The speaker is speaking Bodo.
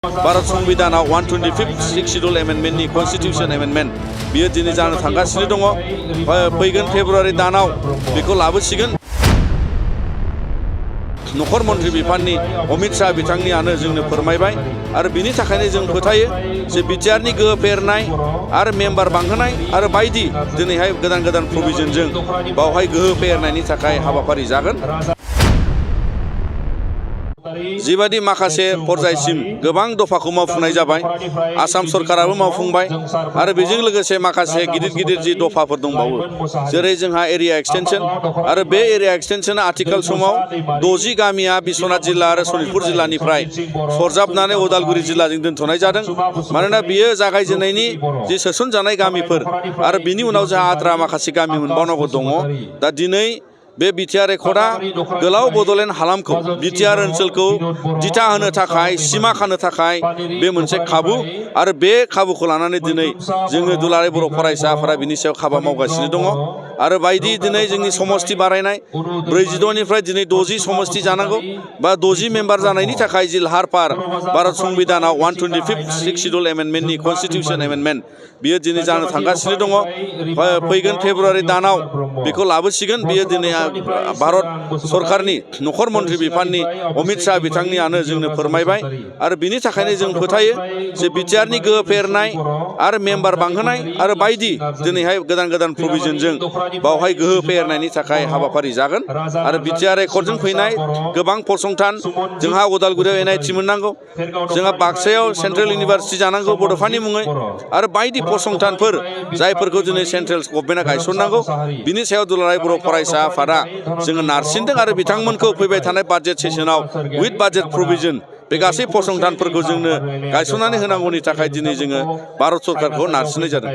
भारत संविधानाव 125 शेड्यूल एमेन्डमेन्टनि कन्स्टिटिउशन एमेन्डमेन्ट बियो दिनै जानो थांगासिनो दङ। फैगोन फेब्रुवारि दानाव बेखौ लाबोसिगोन। नखर मन्त्रि बिफाननि अमित शाह बिथांनियानो जोंनो फोरमायबाय आरो बिनि थाखायनो जों फोथायो जे बिटिआरनि गोहो फेहेरनाय आरो मेम्बार बांहोनाय आरो बायदि दिनैहाय गोदान प्रभिजनजों बावहाय गोहो फेहेरनायनि थाखाय हाबाफारि जागोन। जिबादि माखासे पर्यायसिम गोबां दफाखौ मावफुंनाय जाबाय, आसाम सरकाराबो मावफुंबाय आरो बेजों लोगोसे माखासे गिदिर जि दफाफोर दंबावो, जेरै जोंहा एरिया एक्सटेनसन आरो बे एरिया एक्सटेनसना आथिखाल समाव 60 गामिया बिश्वनाथ जिल्ला आरो सनितपुर जिल्लानिफ्राय सरजाबनानै उदालगुरि जिल्लाजों दोनथ'नाय जादों। मानोना बियो जागायजेननायनि जि सोसनजानाय गामिफोर आरो बिनि उनाव जोंहा आद्रा माखासे गामि मोनबावनांगौ दङ। दा दिनै बे बिटिआर रेकर्डआ गोलाव बड'लेण्ड हालामखौ बिटिआर ओनसोलखौ दिथा होनो थाखाय, सिमा खानो थाखाय बे मोनसे खाबु आरो बे खाबुखौ लानानै दिनै जोङो दुलाराय बर' फरायसा आफादा बिनि सायाव हाबा मावगासिनो दङ। आरो बायदि दिनै जोंनि समस्ति बारायनाय 46 निफ्राय दिनै 60 समस्ति जानांगौ बा 60 मेम्बार जानायनि थाखाय जि लाहार फाहार भारत संविधानाव 125 शेड्यूल एमेन्डमेन्टनि कन्स्टिटिउशन एमेन्डमेन्ट बियो दिनै जानो थांगासिनो दङ। फैगोन फेब्रुवारि दानाव बेखौ लाबोसिगोन। बियो दिनै भारत सरकारनि नखर मन्त्रि बिफाननि अमित शाह बिथांनियानो जोंनो फोरमायबाय आरो बिनि थाखायनो जों फोथायो जे बिटिआरनि गोहो फेहेरनाय आरो मेम्बार बांहोनाय आरो बायदि दिनैहाय गोदान प्रभिजनजों बावहाय गोहो फेहेरनायनि थाखाय हाबाफारि जागोन। आरो बिटिआर रेकर्डजों फैनाय गोबां फसंथान, जोंहा उदालगुरियाव एनआइटि मोननांगौ, जोंहा बाक्सायाव सेन्ट्रेल इउनिभारसिटि जानांगौ बड'फानि मुङै आरो बायदि फसंथानफोर जायफोरखौ दिनै सेन्ट्रेल गभर्नमेन्टआ गायसननांगौ। बिनि सायाव दुलाराय बर' फरायसा आफादा जोङो नारसिनदों आरो बिथांमोनखौ फैबाय थानाय बाजेट सेसनाव उइथ बाजेट प्रभिजन बे गासै फसंथानफोरखौ जोंनो गायसननानै होनांगौनि थाखाय दिनै जोङो भारत सरकारखौ नारसिननाय जादों।